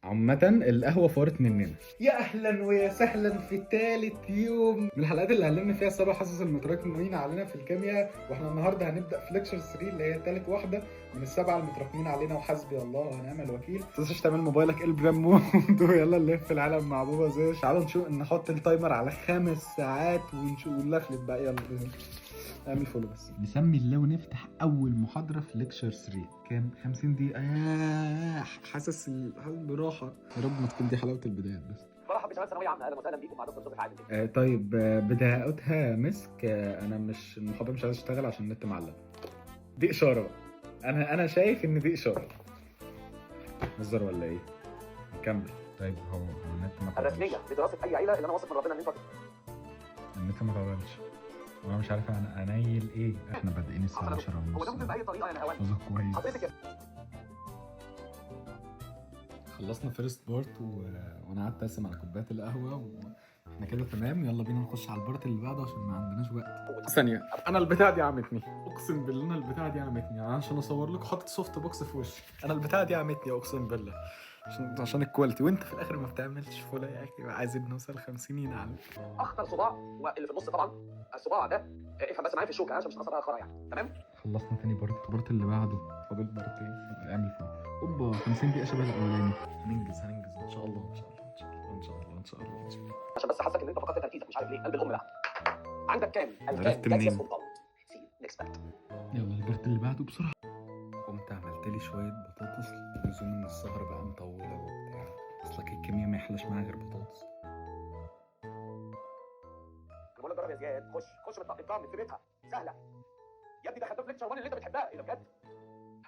عامة القهوة فارت مننا. يا اهلا ويا سهلا في ثالث يوم من الحلقات اللي هنلم فيها السبع حصص المتراكمين علينا في الكيمياء، واحنا النهارده هنبدا في lecture 3 اللي هي ثالث واحدة من السبعة المتراكمين علينا، وحسبي الله ونعم الوكيل. ما تنساش تعمل موبايلك airplane mode ويلا نلف العالم مع بابا زيش. تعالوا نشوف، نحط ال timer على 5 ساعات ونشوف ونلفلف بقى. يلا اعمل follow بس. نسمي الله ونفتح اول محاضرة في lecture 3. كام؟ 50 دقيقه. ياه، حاسس براحه. يا رب ما تكون دي حلاوة البدايات بس. مرحبا بشباب ثانوية عامه، اهلا وسهلا بيكم مع دكتور جوزيف عادل. طيب، بدايتها مسك. انا مش المحاضره، مش عايز اشتغل عشان النت معلق. دي اشارة بقى. انا شايف ان دي اشاره. نهزر ولا ايه؟ نكمل. طيب هو النت ما الرسمية لدراسة اي عيله اللي انا واثق من ربنا ان انتوا النت ما طولش وانا مش عارف انا انيل ايه. احنا بادئين الساعة 10 هو ونص. ده ممكن باي طريقه يا نهاوند. قصدك كويس. حضرتك يا خلصنا first part وانا قعدت ارسم على كوباية القهوة واحنا كده تمام. يلا بينا نخش على ال part اللي بعده عشان ما عندناش وقت. ثانيه، انا البتاعه دي عمتني، اقسم بالله انا البتاعه دي عمتني. يعني عشان اصور لكم حاطط soft box في وشي. انا البتاعه دي عمتني اقسم بالله عشان ال quality، وانت في الاخر ما بتعملش follow. يا اخي عايزين نوصل 50 ينعل. اخطر صباع واللي في النص طبعا الصباع ده، افهم بس معايا في الشوكة عشان مش ناقصه بقى خرا يعني، تمام؟ خلصنا تاني part، ال part اللي بعده فاضل بارتين. اعمل follow. اوبا، 50 دقيقة شبه الاولاني. هننجز هننجز ان شاء الله ان شاء الله ان شاء الله ان شاء الله ان شاء الله ان شاء الله. عشان بس حاسك ان انت فقدت تركيزك مش عارف ليه. قلب الام بقى عندك كام؟ عرفت الكام منين؟ gaseous compound. see next part. يلا ال part اللي بعده بسرعة. قمت عملت لي شوية بطاطس لزوم ان السهرة بقى مطولة وبتاع. اصلك الكيمياء ما يحلاش معاها غير بطاطس. انا بقول لك جرب يا زياد، خش خش اطمن في بيتها سهلة يا ابني. ده خدته في lecture 1 اللي انت بتحبها. ايه ده بجد؟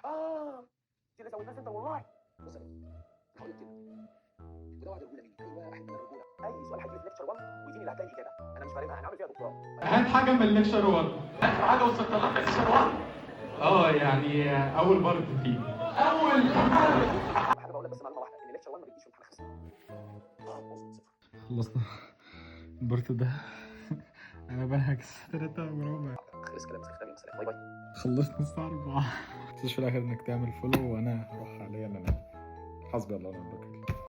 اه دي اللي زودناها انت والله. بص يا بنت، هقول لك كلمه، وده وعد رجوله مني. ايوه احب الرجوله. اي سؤال هيجي في lecture 1 ويديني اللي هتلاقي اجابه، انا مش فارقها، انا عامل فيها دكتوراه. هات حاجة من ال lecture 1. اخر حاجة وصلت لها في lecture 1. يعني اول part فيه. اول حابب اقول لك بس معلومة واحده، ان lecture 1 ما بيجيش في امتحان 5. اظبط صفر. خلصنا ال part ده. انا بنهج الساعة 3:15. خلص كلام استخدامي، سلام، bye bye. خلصنا الساعة 4. متنساش في الاخر انك تعمل follow وانا هروح حاليا انا. حسبي الله ونعم الوكيل.